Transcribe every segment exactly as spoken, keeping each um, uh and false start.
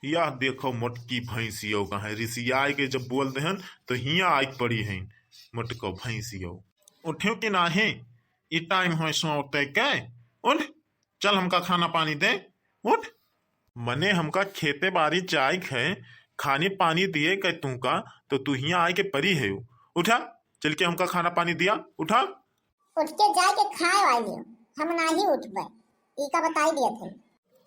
यह देखो मोटकी भैंसियो कहाँ रिसियाए के जब बोल देहन तो हियाँ आइक पड़ी हैं मोटको भैंसियो। उठ्यो कि नाहीं? ई टाइम होय सोते के? उठ, चल हमका खाना पानी दे, उठ। मने हमका खेते बारी जाइक है, खानी पानी दिए के तुमका, तो तू हियाँ आइके परी है। उठा, चल के हमका खाना पानी दिया, उठा। उठ के जाइके खाए वाली हो, हम नाहीं उठबे, ई का बताई दिया थे।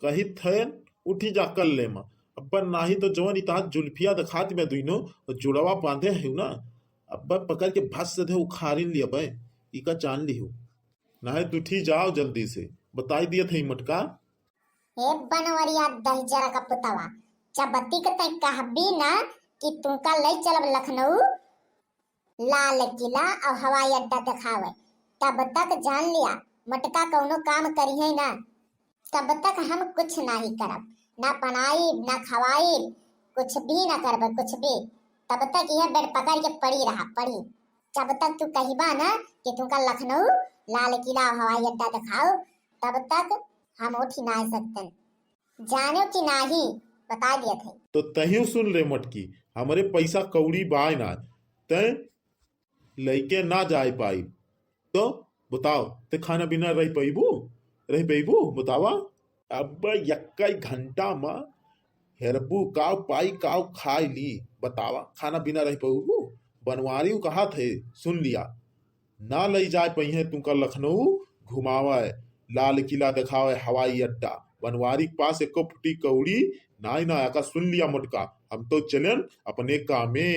कही थे, उठी जा कर ले माँ, अब्बा नाहीं तो जवन इता जुल्फिया दिखात में दुइनो, और जुड़वा बांधे है ना, अब्बा पकड़ के भस से दे उखाड़िन लिया बे, ई का जान ली हो। नाहीं तो उठी जाओ जल्दी से, बताई दिया थे मोटका। हे बनवरिया दहिजरा का पुतवा, जब बतिक तै कहबी ना कि तुमका ले चलब लखनऊ, लाल किला और हवाई अड्डा दिखावे, तब तक जान लिया मोटका कौनो काम करिहे ना, तब तक हम कुछ नाहीं करब, ना पनाइब ना खवाइब, कुछ भी ना करब, कुछ भी। तब तक यह बेड पकड़ के पड़ी रहा, पड़ी। जब तक तू कहिबा ना कि तुमका लखनऊ लाल किला हवाई अड्डा दिखाओ, तब तक हम उठी ना सकतन। जानो कि नाहीं, बता दिया थे। तो तहियो सुन ले मोटकी, हमरे पैसा कौड़ी बाय ना, तै लइके ना जाए पाई। तो बताओ, ते खाना बिना रह पैबू? रह पैबू? बतावा। अब यक्का घंटा मा हेरबू काव पाई, काव खाए ली, बतावा, खाना बिना रह पैबू? बनवारी उ कहा थे, सुन लिया, ना लई जाए पइहे तुमका लखनऊ घुमावे, लाल किला देखावे, हवाई अड्डा। बनवारी के पास एको फुटी कौड़ी नाई ना। एका सुन लिया मोटका, हम तो चलेन अपने कामे।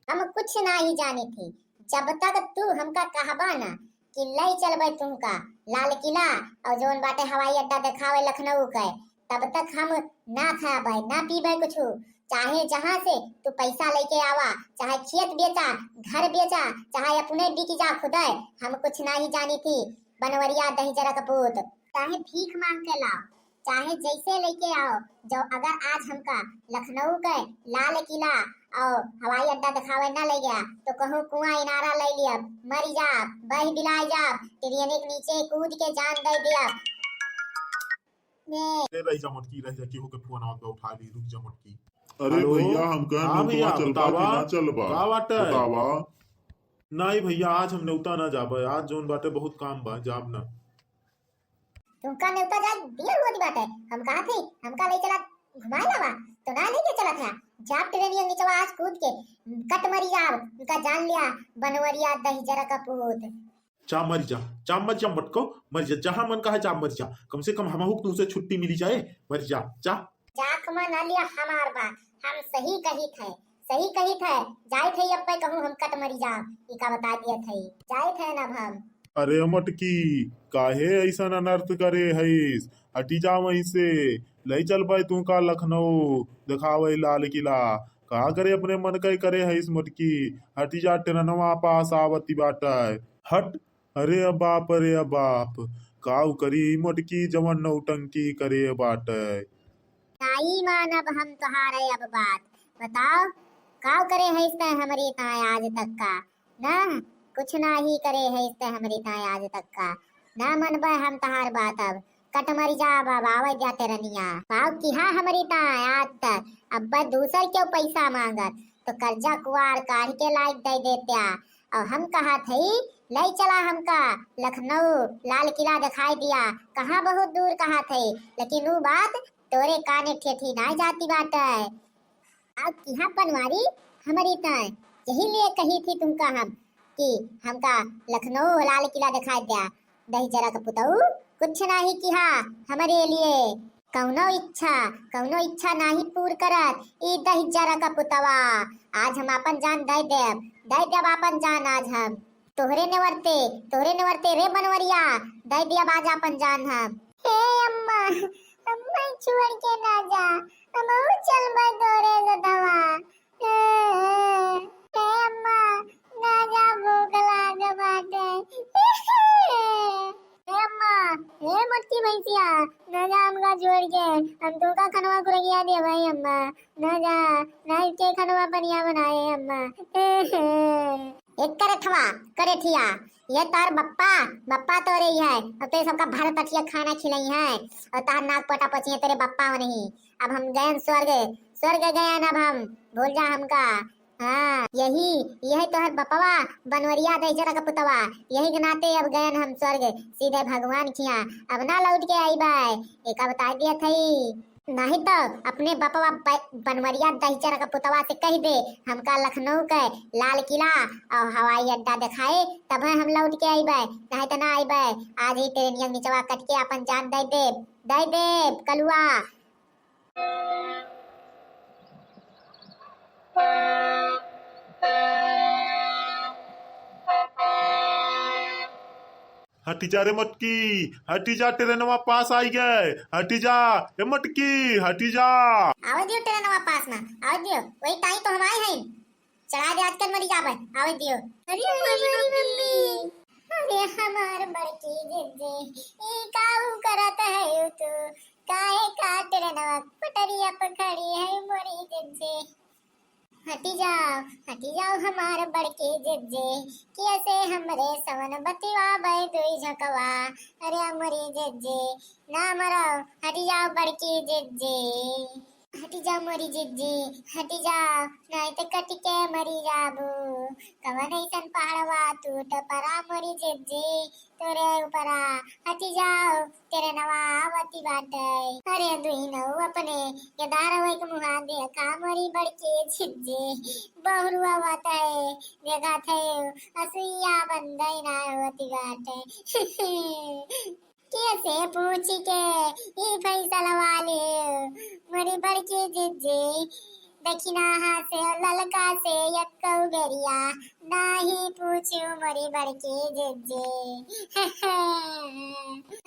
हम कुछ नाहीं जानी थी, जब तक तू हमका कहबा ना कि लई चलबे तुमका लाल किला और जौन बाटे हवाई अड्डा देखावे लखनऊ के, तब तक हम ना खाबे, ना पीबे कुछ। चाहे जहाँ से तू पैसा लेके आवा, चाहे खेत बेचा, घर बेचा, चाहे अपने बिक जा खुदे, हम कुछ नाहीं जानी थी। बनवरिया दहिजरा का पूत, चाहे भीख मांग के लाओ, चाहे जैसे लेके आओ, जो अगर आज हमका लखनऊ के लाल किला और हवाई अड्डा दिखावे ना ले गया, तो कहूँ कुआं इनारा ले लिया, मरी जा, बह बिलाई जा, ट्रेन के नीचे कूद के जान दे दिया। ए, रह जा मोटकी, रह जा, केहू के फोन आवत बा, उठा ली, रुक जा मोटकी। अरे हेलो। भैया, हम कहन हाँ भैया, चलबा कि बतावा। ना चलबा? का बाटे? बतावा। नहीं भैया, आज हम नेवता ना जाबे, आज जौन बाटे बहुत काम बा, जाब ना। तुमका नेवता जाए दिया हुआ बाटे, हम कहा थे, हमका ले चला घुमाए लावा, तो ना लेके चला था। जाब ट्रेन ये नीचवा आज कूद के, कट मरी जाब, उनका जान लिया, बनवरिया दहिजरा का पूत। जा मर जा, जा मर जा मटको, मर जा, जहाँ मन कहा जा मर जा, कम से कम हमहू के तुमसे छुट्टी मिली जाए, मर जा, जा। जाक मन अलिया हमार बात, हम सही कही थे, सही कही थे, जाए थे अब पे कहूँ हम कट मरी जा, ई का बता दिया थे, जाए थे ना अब हम। अरे मटकी, काहे ऐसन अनर्थ करे हईस? हटी जा वहीं से, लई चल पाए तू का लखनऊ, दिखावे लाल किला, का करे अपने मन का करे हईस मटकी, हटी जा ट्रेनवा पास आवती बाटे। हट, अरे बाप रे बाप, काउ करी मोटकी जवन नौटंकी करे बाटे। नाई मानब हम तोहारे अब बात, बताओ काउ करे है इसने हमरी ताए आज तक का? ना, कुछ नाही करे है इसने हमरी ताए आज तक का। ना मनबे हम तोहार बात अब, कट मरी जा बाबा, आवे जाते रनिया। काउ किहा हमरी ताए आज तक, अब दूसर क्यों पैसा मांगत, तो कर्जा कुआर काढ़ के लाइक दे देत्या। और हम कहा थे, लई चला हमका लखनऊ, लाल किला दिखाई दिया, कहाँ बहुत दूर कहा थे, लेकिन ऊ बात तोरे काने ठेठी नाई जाती बाटे। अब किहा बनवारी हमरी ताए, यही लिए कही थी तुमका हम कि हमका लखनऊ लाल किला दिखाई दिया। दहिजरा का पुतऊ कुछ नाही किहा हमरे लिए। कौनो इच्छा, कौनो इच्छा नाही पूर करत ई दहिजरा का पुतवा। आज हम आपन जान दे देब, दे देब आपन जान आज हम। तोहरे नेवरते, तोहरे नेवरते रे बनवरिया, दे देब आज आपन जान हम। हे अम्मा, अम्मा छोड़ के ना जा, हम और चलबे तोरे सथवा। ए अम्मा, ना जा, भूख लाग बाटे। ए अम्मा, ए मोटकी भैंसिया, ना जा हमका छोड़ के, हम तोका खनवा खुरगिया देबै अम्मा, ना जा, ना के खनवा बढ़िया बनाए अम्मा। एक करे थवा, करे थिया, ये तोर बप्पा, बप्पा तोरे ही है, और ते सबका भर तठिया खाना खिलाई है, और तार नाक पटा पचिए तेरे बप्पा वनही। अब हम गयन स्वर्ग, स्वर्ग गयन अब हम, भूल जा हमका। हाँ, यही, यही तोहर बपवा, बनवरिया दहिजरा का पुतवा, यही के नाते अब गयन हम स्वर्ग, सीधे भगवान खिया, अब ना लौट के आईबे, एका बता दिया थई। नहीं तो अपने बपवा ब-, बनवरिया दहिजरा का पुतवा से कह दे, हमका लखनऊ के लाल किला और हवाई अड्डा दिखाए, तब हम लौट के आईबे, नहीं तो ना आईबे। आज ही ट्रेनिया निचवा कट के अपन जान दे दे, दे दे कलुआ। हटी जा रे मटकी, हटी जा, ट्रेनवा पास आई गए, हटी जा। ए मटकी, हटी जा। आवे दियो ट्रेनवा पास ना, आवे दियो, वही टाइम तो हम आए हैं। चढ़ा दे आजकल मरी जाबे, आवे दियो। अरे हमारी मम्मी, अरे हमार बड़की जिज्जी, ई काऊ करत है तू? काहे का ट्रेनवा पटरिया पर खड़ी है मोरी जिज्जी? हटी जाओ, हटी जाओ हमार बड़की जिज्जी, कैसे हमरे सवन बतिवा बे दुई झकवा। अरे मोरी जिज्जी, ना मरो, हटी जाओ बड़की जिज्जी। हटी जाओ मोरी जिज्जी, हटी जाओ, नहीं तो कट के मरी जाबू। कवन ऐसन पहाड़वा टूट परा मोरी जिज्जी, तोरे ऊपरा। हटी जाओ, ट्रेनवा आवती बाटे। अरे दुई नौ अपने, ये धारावाहिक मुहा देखा मोरी बड़की जिज्जी, बहुरुआ बाटे, देखा थे, असुइया बंदई ना होती बाटे। कैसे पूछ के ई फैसला वाले मोरी बड़की जिज्जी, दक्षिणा से ललका से यक्कौ बेरिया, नाही पूछू मोरी बड़की जिज्जी।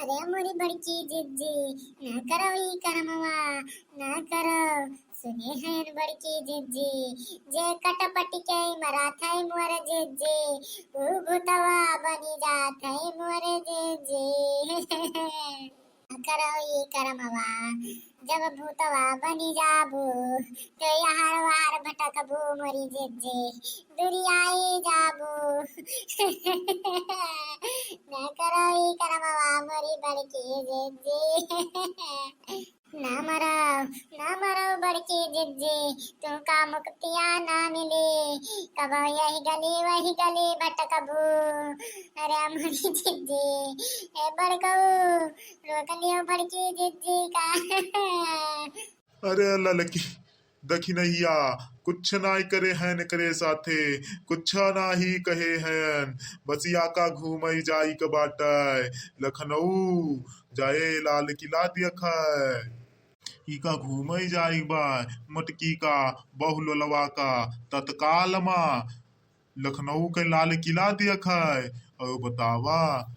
अरे मोरी बड़की जिज्जी, ना करो ई करमवा, ना करो। सुने हैं बड़की जिज्जी, जे कटपट के मरा थे मोर जिज्जी, ऊ भूतवा बनी जात है मोर जिज्जी। ना करो ई करमवा, जब भूतवा बनी जाबू, तो यार वार भटकबू मोरी जिज्जी, दुरियाई जाबू। ना करो ई करमवा मोरी बड़की जिज्जी। ना मरौ, ना मरौ बड़की जिज्जी, तुमका मुक्तिया ना मिली, कबो यही गली वही गली भटकबू। अरे मोरी जिज्जी, ए बड़कऊ, रोक लियो बड़की जिज्जी का। अरे ललकी, दखिनैया, कुछ नाई करे हैं एकरे साथे, कुछ नाही कहे हैं, बस या का घूमई जाई के बाटे लखनऊ, जाए लाल किला देखै। ई का घूमई जाई बा, मोटकी का बहुलोलवा का तत्काल मा लखनऊ के लाल किला देखै। और बतावा,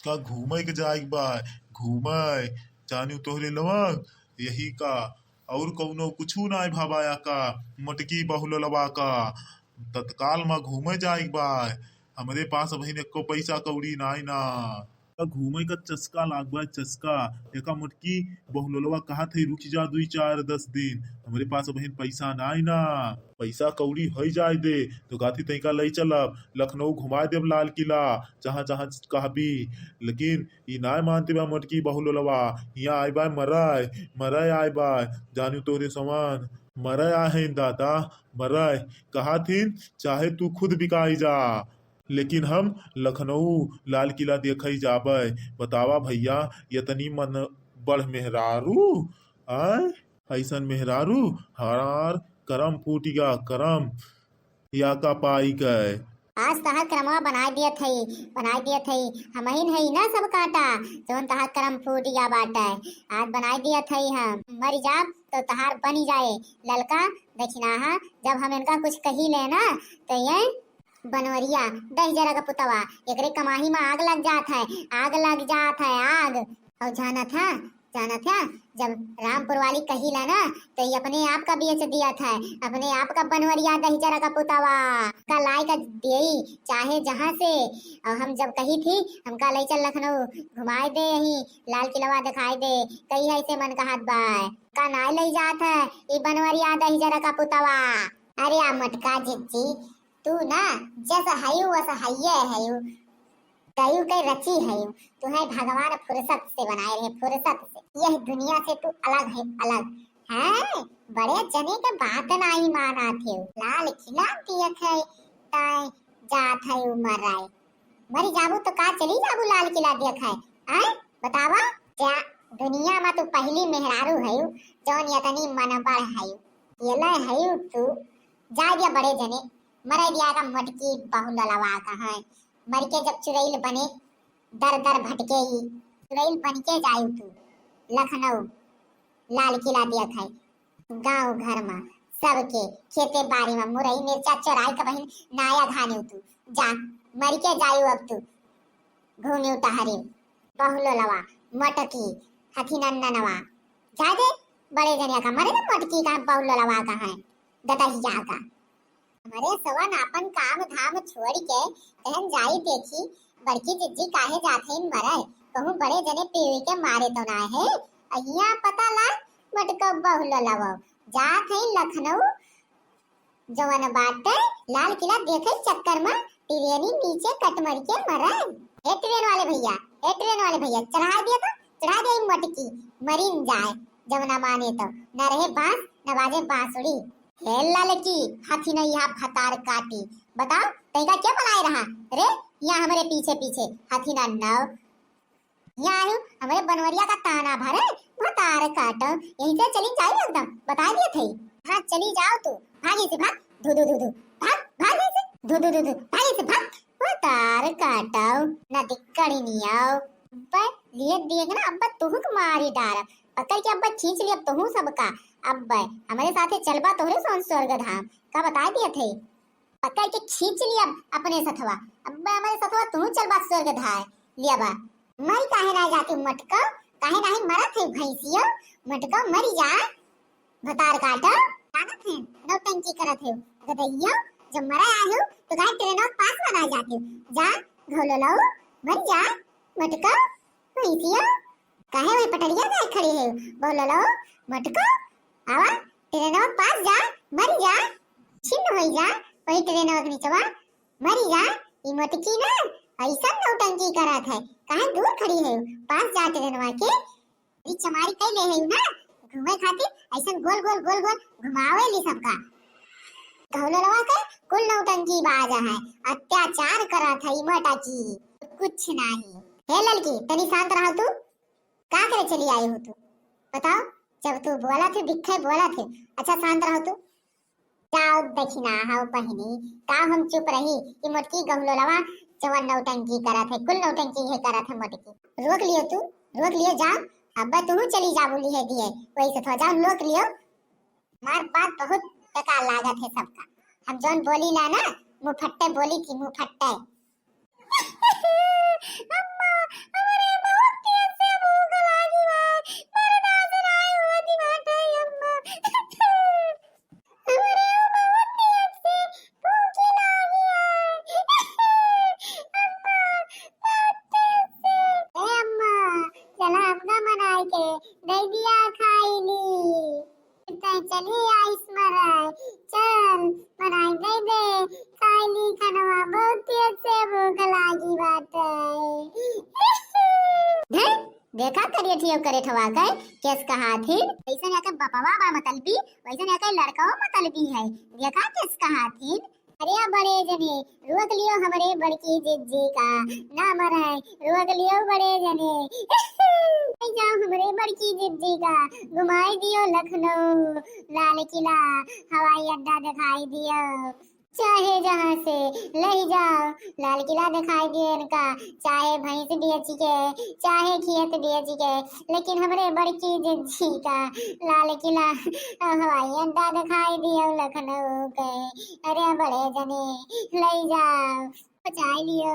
का घूमई के जाई बा, घूमई, जानियो तोहरे लवंग, यही का, और कौनो कुछु नाई भाबाया का, मोटकी बहुलोलवा का, तत्काल मा घूमई जाई बा। हमरे पास अबहिन एको पैसा कौड़ी नाई ना। का घूमई का चस्का लाग बा, चस्का। एका मोटकी बहुलोलवा कहा थे, "रुक जा दुई चार दस दिन, हमरे पास अबहिन पैसा नाई ना।" पैसा कौड़ी होई जाए दे, तो गाथी तैका लई चलब, लखनऊ घुमाए देब लाल किला, जहाँ जहाँ कहबी। लेकिन ई नाय मानते बा मोटकी बहुलोलवा, हियाँ आए बा मरय, मरय आए बा, जानू तोरे समान, मरय आए हैं दादा, मरय। कहा थिन, चाहे तू खुद बिकाई जा, लेकिन हम लखनऊ लाल किला देखई जाबे। बतावा भैया, यतनी मन बढ़ मेहरारू, आय? ऐसन मेहरारू, हमार करम फूट गया, करम। या का पाई गए। आज तहार करमवा बनाए दिया थई, बनाए दिया थई। हमहिन हई ना सब काटा, जौन तहार करम फूट गया बाटे। आज बनाए दिया थई हम। मर जाब तो तहार बनी जाए ललका दक्षिणाहा। जब हम इनका कुछ कही ले ना, तो ये बनवरिया दहिजरा का पुतवा, एकरे कमाही में आग लग जात है, आग लग जात है, आग। और जानत है, जानत है, जब रामपुर वाली कहिला ना, तो ये अपने आप का बेच दिया था, अपने आप का बनवरिया दहिजरा का पुतवा का लाई का देई, चाहे जहाँ से। और हम जब कही थी, "हमका ले चल लखनऊ, घुमाए दे, यहीं लाल किलवा दिखाई दे," कही है, ऐसे मन कहत बा, का नाय ले जात है ई बनवरिया दहिजरा का पुतवा। अरे आ मोटका जिज्जी, तू ना जस हयू वस हइये हयू, गयू के रची हयू। तुहे भगवान फुर्सत से बनाए रहे, फुर्सत से। यह दुनिया से तू अलग है, अलग। हैं? बड़े जने के बात नाहीं मानत है। लाल किला दियत है, ताय जात है उ मराए। मरी जाबू तो का चली जाबू लाल किला देखे? आय बतावा। जा, दुनिया मा तू पहली मेहरारू हयू जौन यतनी मनबड़ हयू। येले हयू तू, जा दिया बड़े जने, मरे दिया का मोटकी बहुललवा का है। मर के जब चुड़ैल बने, दर दर भटके ही, चुड़ैल बन के जायू तू लखनऊ लाल किला देखे। गाँव घर मा सबके खेते बारी मा मुरई मिर्चा चोराई के बहिन नाया धानी तू। जा, मर के जायू अब तू घूमी टहरी। बहुललवा, मोटकी, हथिनन्ननवा। जा दे बड़े जनिया का, मरे दे मोटकी का, बहुललवा का है, गदहिया का। हमरे सवन आपन काम धाम छोड़ के कहन जाई देखी, बड़की जिज्जी काहे जात हईन मरे? कहूँ बड़े जने पीवी के मारे तो ना है। अहिया पता ला, मटका बहुललवा जात हईन लखनऊ, जवन बाटे लाल किला देखे चक्कर में ट्रेनी नीचे कट मर के मरे। हे ट्रेन वाले भैया, हे ट्रेन वाले भैया, चढ़ा दिया तो, चढ़ा दिया ई मटकी, मरिन जाए, जवना माने तो, न रहे बांस, न बाजे बांसुरी। हे ललकी, हथिनैया भतार काटी, बताओ, तैका क्या बनाए रहा रे, यहाँ हमारे पीछे पीछे हथिनन्नव। यहाँ आयु, हमरे बनवरिया का ताना भरे, भतार काटो, यहीं से चली जाई एकदम, बता दिए थे। हाँ, चली जाओ तू, भागी से भाग, धू धू धू धू, भाग, भाग यहीं से, धू धू धू धू, भागी से भाग, भतार काटो, ना दिक्कड़ी नहीं आओ। बे, लिए देख ना, अब तुहुक मारी डार, पकड़ के अब खींच लिया तुहू सबका, अब हमरे साथे चलबा तोहरे सोन स्वर्ग धाम, का बता दिए थे। पकड़ के खींच लिया अपने सथवा। अब हमरे सथवा तू चल बा स्वर्ग धाय लिया बा। मरी काहे ना जाती मटको, काहे नाही मरत है भैंसियो, मटको मरी जा। भतार काटो, जानत है, नौटंकी करत है, गदैयो, जब मरा आए हो, तो काहे ट्रेनों के पास में ना जाती हो, जा, घोलो लो, मरी जा, मटको, भैंसियो। काहे वही पटरिया में खड़ी है, बोलो लो, मटको, आवा, ट्रेनों के पास जा, मरी जा, छिन्न होई जा, वही ट्रेनवा के निचवा, मरी जा, ई मोटकी ना, ऐसन नौटंकी करत है, काहे दूर खड़ी है, पास जा ट्रेनवा के, ई चमारी कई ले है ना, घूमे खातिर ऐसन गोल गोल, गोल गोल घुमावे ली सबका। घौललवा के कुल नौटंकी बाज है, अत्याचार करत है ई मोटकी, कुछ नाही। हे ललकी, तनी शांत रहो तू, का करे चली आई हो तू, बताओ, जब तू बोला थे, बिखे बोला थे, अच्छा शांत रहो तू। जाओ दखिना हव बहिनी, का हम चुप रही? ई मोटकी गहुलोलवा जवन नौटंकी करत है, कुल नौटंकी है करत है मोटकी। रोक लियो तू, रोक लियो, जाओ, अब तू चली जा बोली है दिए, वही से थो जाओ, रोक लियो। मार बात बहुत बेकार लागत है सबका, हम जौन बोली ला ना, मुंह फट्टे बोली थी, मुंह फट्टे। अम्मा, हमरे बहुत तेज से भूख लागी बा, बर्दाश्त नाय होती बाटे अम्मा। हमरे बहुत तेज से भूख लागी बा। अम्मा, बहुत तेज से। ए अम्मा, चला हमका मनाई के दे दिया खाई ली। तै चली आइस मराय, चल, मराय दे दे, खाई ली खनवा, बहुत तेज से भूख लागी बाटे। धे, देखा करियठियो करे ठवा के, केस कहा थी? वैसन याके बपवा बा मतलबी, वैसन याके लड़कवा मतलबी है। देखा केस कहा थी? अरे बड़े जने, रोक लियो हमरे बड़की जिज्जी का, ना मराय, रोक लियो बड़े जने। ले जाओ हमरे बड़की जिज्जी का, घुमाई दियो लखनऊ, लाल किला, हवाई अड्डा दिखाई दियो। चाहे जहाँ से ले जाओ, लाल किला दिखाई दियो इनका, चाहे भैंस बेच के, चाहे खेत बेच के, लेकिन हमरे बड़की जिज्जी का लाल किला, हवाई अड्डा दिखाई दियो लखनऊ के। अरे बड़े जने, ले जाओ, बचाई लियो,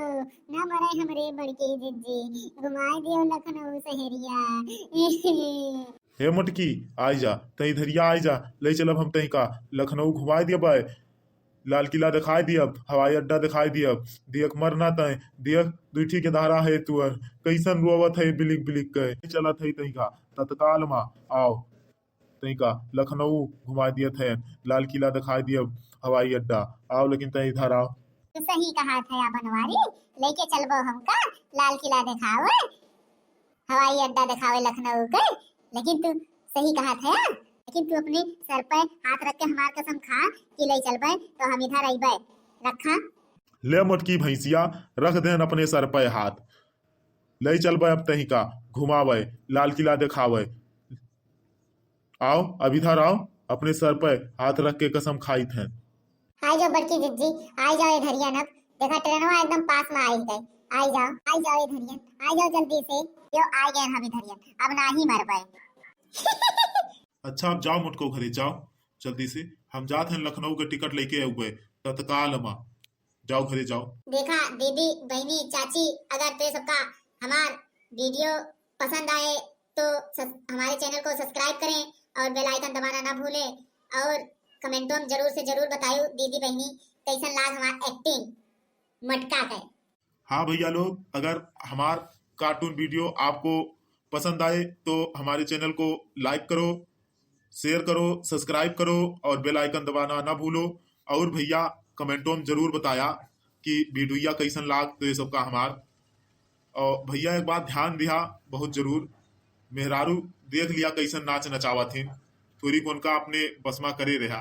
ना मरे हमरे बड़की जिज्जी, घुमाई दियो लखनऊ शहरिया। हे मोटकी, आई जा, तै इधरिया आई जा, ले चलब हम तैका लखनऊ घुमाई दियब, लाल किला दिखाई दियब, हवाई अड्डा दिखाई दियब। देख मरना तै, देख दुइठी के धारा है तुअर, कैसन रोवत है बिलिक बिलिक के। चलत है तैका तत्काल मा, आओ। तैका लखनऊ घुमा दियत है, लाल किला दिखाई दियब, हवाई अड्डा। आओ लेकिन तै इधर आओ। तो सही कहा था या बनवारी, लेके चलबो हमका लाल किला दिखावे, हवाई अड्डा दिखावे लखनऊ के। लेकिन तू सही कहा था यार, लेकिन तू अपने सर पे हाथ रख के हमार कसम खा कि ले चलबे तो हम इधर अइबे। रखा। ले मोटकी भैंसिया, रख देन अपने सर पे हाथ। ले चलबे अब तहिका घुमावे, लाल किला दिखावे। आओ, अब इधर आओ, अपने सर पे हाथ रख के कसम खाइत हैं। आई जाओ बड़की जिज्जी, आई जाओ ए धरियन। अब देखा ट्रेनवा एकदम पास में आई गई। आई जाओ, आई जाओ ए धरियन, आई जाओ जल्दी से। यो आई गए हम ए धरियन, अब ना ही मरबे। अच्छा, अब जाओ मोटको घरे जाओ जल्दी से, हम जात हैं लखनऊ के टिकट लेके अउबे तत्काल मा। जाओ घरे जाओ। देखा दीदी, बहनी, चाची, अगर तो सबका हमार वीडियो पसंद आए तो सस-, हमारे चैनल को सब्सक्राइब करें और बेल आइकन दबाना ना भूलें और कमेंटों में जरूर से जरूर बतायो दीदी बहनी कैसन लाग हमार एक्टिंग मटका के। हाँ भैया लोग, अगर हमार कार्टून वीडियो आपको पसंद आए तो हमारे चैनल को लाइक करो, शेयर करो, सब्सक्राइब करो और बेल आइकन दबाना ना भूलो। और भैया कमेंटों में जरूर बताया कि वीडियो कैसन लाग तो ये सबका हमार। और भैया एक बात ध्यान दिया बहुत जरूर, मेहरारू देख लिया कैसन नाच नचावत हिन, थोड़ी कोनका अपने बसमा करे रहा।